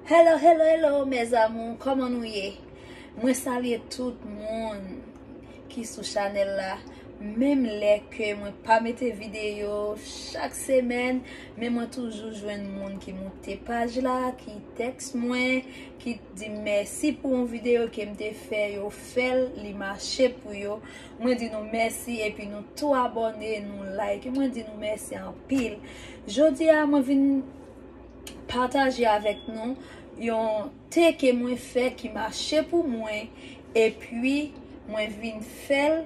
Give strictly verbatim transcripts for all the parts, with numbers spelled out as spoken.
Hello, hello, hello, mes amours, kòman nou ye? Mwen salye tout moun ki sou chanèl la. Menm lè ke mwen pa mete videyo chak semèn, men mwen toujou jwenn moun ki moute paj la, ki tèks mwen, ki di m mèsi pou yon videyo ke m te fè, yo fè l, li mache pou yo. Mwen di nou mèsi, epi nou tou abòne, nou like. Mwen di nou mèsi anpil. Jodi a, mwen vin pataje avèk nou yon te ke mwen fè ki mache pou mwen, epi mwen vin fè l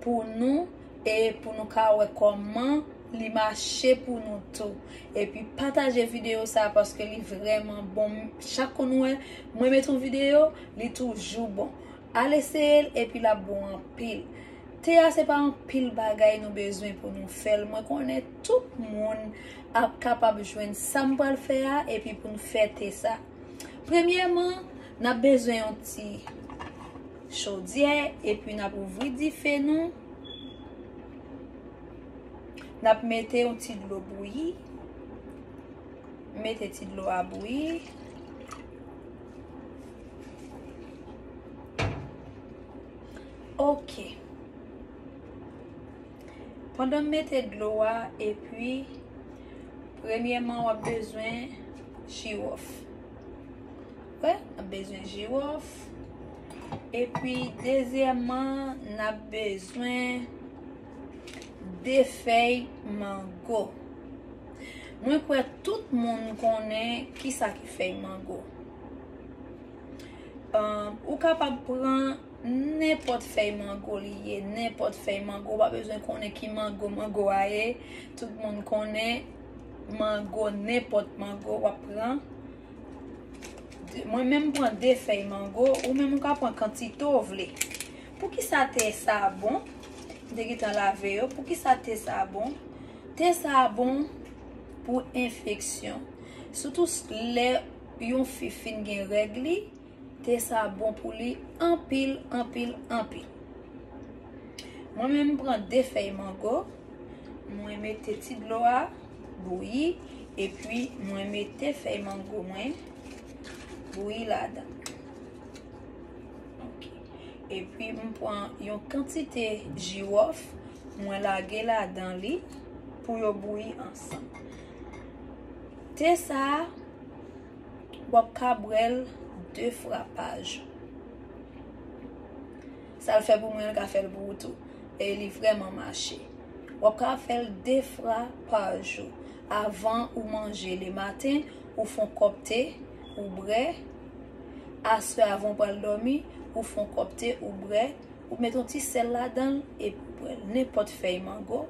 pou nou, e pou nou ka wè kòman li mache pou nou tou. Epi pataje videyo sa paske li vrèman bon. Chak kou nou wè mwen met yon videyo, li toujou bon. Al eseye l, epi l ap bon anpil. Te a se pa anpil bagay nou bezwen pou nou fè l. Mwen konnen tout moun ap kapab jwenn sa m pral fè a, epi pou n fè te sa. Premyèman, n ap bezwen yon ti chodyè, epi n ap ouvri dife nou. N ap mete yon ti dlo bouyi. Mete ti dlo a bouyi. Ok. Pandan m mete dlo a, epi, premyèman, w ap bezwen jiwòf. Wè, n ap bezwen jiwòf. Epi, dezyèmman, n ap bezwen de fèy mango. Mwen kwè tout moun konnen kisa ki fèy mango. Ahn, ou kapab pran nenpòt fèy mango li ye, nenpòt fèy mango, ou pa bezwen konnen ki mango mango a ye. Tout moun konnen mango, nenpòt mango w ap pran. De- Mwen menm m pran de fèy mango, ou menm ou ka pran kantite w vle. Poukisa te sa bon? M te gentan lave yo. Poukisa te sa bon? Te sa bon pou enfeksyon. Sitou s- lè yon fi fin gen règ li, te sa bon pou li anpil, anpil, anpil. Mwen menm m pran de fèy mango, mwen mete ti dlo a bouyi, epi mwen mete fèy mango mwen bouyi ladan. Ok. Epi m pran yon kantite jiwòf, mwen lage ladan li pou yo bouyi ansanm. Te sa a, w ap ka bwè l de fwa pa jou. Sa l fè pou mwen, l ka fè l pou ou tou. E li vrèman mache. W ap ka fè l de fwa pa jou. Avan ou manje lematen, ou fè yon kòp te, ou bwè. Aswè, avan w pral dòmi, ou fè yon kòp te, ou bwè. Ou met yon ti sèl ladan l, epi w bwè l. Nenpòt fèy mango,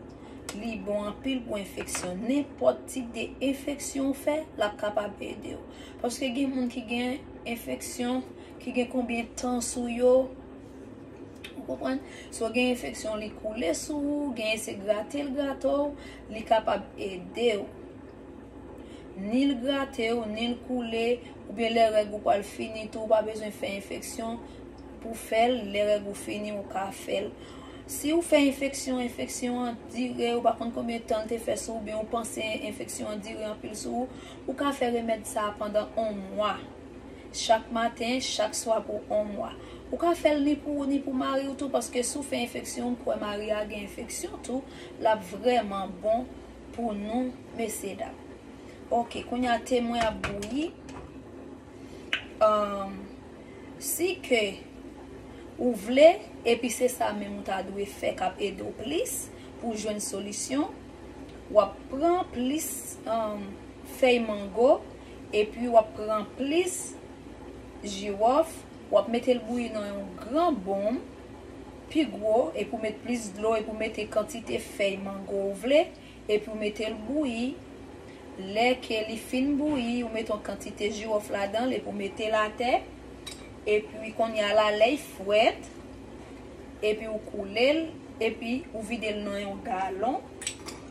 li bon anpil pou enfeksyon. Nenpòt tip de enfeksyon w fè, l ap kapab ede w. Paske gen moun ki gen enfeksyon, ki gen konbyen tan sou yo. Ou konprann? Si w gen enfeksyon, li koule sou ou, genyen se grate l grate w, li kapab ede w. Ni l grate w, ni l koule, oubyen lè règ ou pral fini tou, ou pa bezwen fè enfeksyon pou fè l, lè règ ou fini, ou ka fè l. Si w fè enfeksyon, enfeksyon an dire, ou pa konn konbyen tan l te fè sou ou, oubyen ou panse enfeksyon an dire anpil sou ou, ou ka fè remèd sa a pandan yon mwa. Chak maten, chak swa pou yon mwa. Ou ka fè l ni pou ou, ni pou mari w tou, paske si w fè enfeksyon, m kwè mari a gen enfeksyon tou, l ap vrèman bon pou nou, mesye dam. Ok, kounye a te mwen ap bouyi. Ahn, si ke ou vle, epi se sa menm ou ta dwe fè k ap ede w plis pou w jwenn solisyon, w ap pran plis, ahn, fèy mango, epi w ap pran plis jiwòf, w ap mete l bouyi nan yon gran bonm, pi gwo, epi w met plis dlo, epi w mete kantite fèy mango w vle, epi w mete l bouyi. Lè ke li fin bouyi, ou mete yon kantite jiwòf ladan l, epi w mete l atè. Epi kounye a la, lè l frèt, epi ou koule l, epi ou vide l nan yon galon,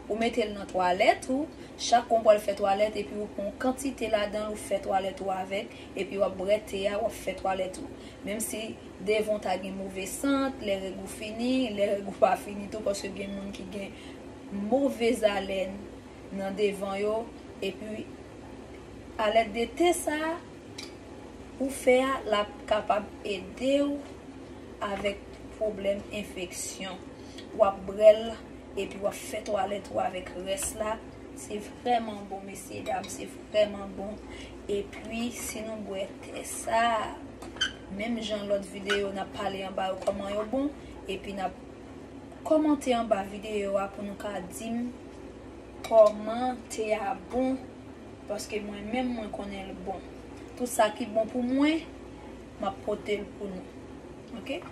ou mete l nan twalèt ou, chak kou w pral fè twalèt, epi ou pran yon kantite ladan l, ou fè twalèt ou avèk, epi w ap bwè te a, w ap fè twalèt ou. Menm si devan w ta gen move sant, lè règ ou fini, lè règ ou pa fini tou, paske gen moun ki gen move zalen nan devan yo, epi alèd de te sa a, Ou fè a, l ap kapab ede w avèk pwoblèm enfeksyon. W ap bwè l, epi w ap fè twalèt ou avèk rès la. Se vrèman bon, mesye dam, se vrèman bon. Epi, si nou bwè te sa, menm jan lòt videyo, n ap pale anba yo kòman yo bon, epi n ap kòmante anba videyo a pou nou ka di m kòman te a bon, paske mwen menm mwen konnen l bon. Tout sa ki bon pou mwen, m ap pote l pou nou. Oke?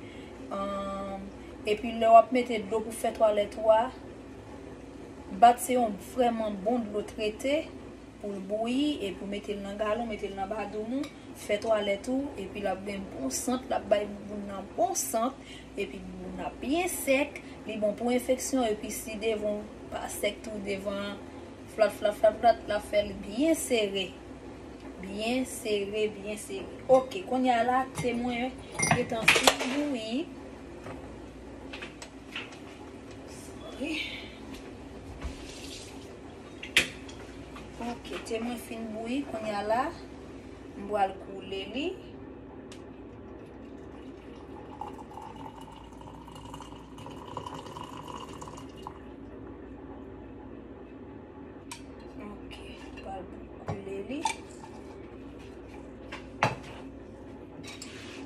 Ahn, epi lè w ap mete dlo pou fè twalèt ou a, bat se yon vrèman bon dlo trete pou l bouyi, epi w mete l nan galon, mete l nan badoum ou, fè twalèt ou, epi l ap gen bon sant, l ap bay bouboun nan bon sant, epi bouboun nan byen sèk, li bon pou enfeksyon, epi si devan w pa sèk tou, devan an flat, flat, flat, flat, l ap fè l byen sere. Byen sere, byen sere. Oke, kounye a la, te mwen gentan fin bouyi. Sorry. Oke, te mwen fin bouyi, kounye a la, m pral koule li. Oke, m pral koule li.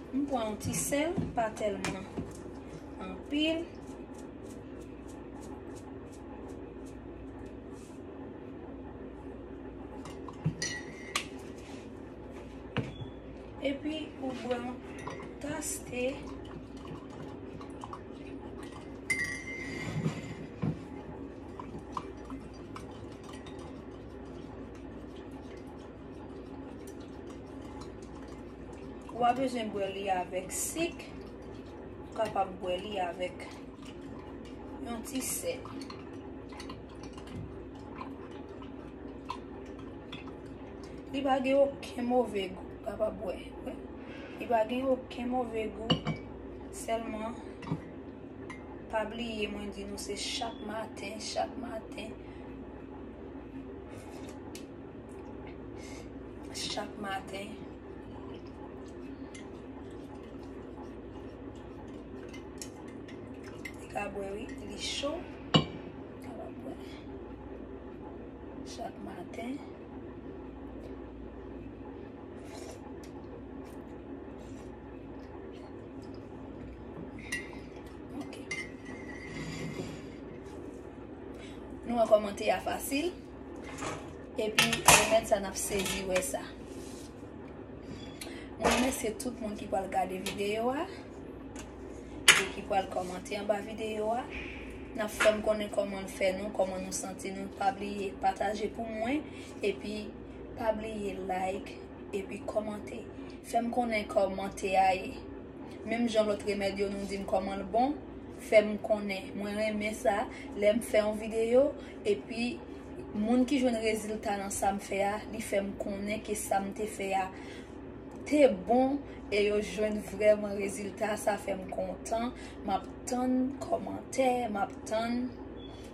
M pran yon ti sèl, pa tèlman anpil. Epi ou bwè yon tas te. Ou pa bezwen bwè li avèk sik, ou kapab bwè li avèk yon ti sèl. Li pa gen okenn move gou, ou kapab wè. Wi. Li pa gen okenn move gou, sèlman pa bliye, mwen di nou se chak maten, chak maten. Chak maten. Li ka bwè, wi, li cho. Li ka bwè. Chak maten. Ok. Nou wè kòman te a fasil. Epi, remèd sa, n ap sezi wè sa. Mwen remèsye tout moun ki pral gade videyo a e ki pral kòmante anba videyo a. N ap fè m konnen kòman l fè nou, kòman nou santi nou. Pa bliye pataje pou mwen, epi pa bliye like, epi kòmante. Fè m konnen kòman te a ye. Menm jan lòt remèd yo nou di m kòman l bon, fè m konnen. Mwen renmen sa, lè m fè yon videyo, epi moun ki jwenn rezilta nan sa m fè a, li fè m konnen ke sa m te fè a te bon, e yo jwenn vrèman rezilta, sa fè m kontan. M ap tann kòmantè, m ap tann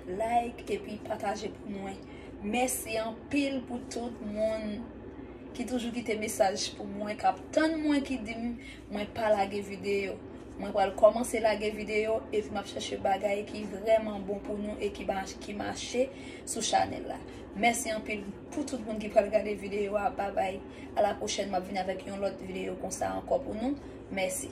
like, epi pataje pou mwen. Mèsi anpil pou tout moun ki toujou kite mesaj pou mwen, k ap tann mwen, ki di m mwen pa lage videyo. Mwen pral kòmanse lage videyo, epi m ap chèche bagay ki vrèman bon pou nou e ki ba-, ki mache sou chanèl la. Mèsi anpil pou tout moun ki pral gade videyo a. Babay. A la pwochèn, m ap vin avèk yon lòt videyo konsa ankò pou nou. Mèsi.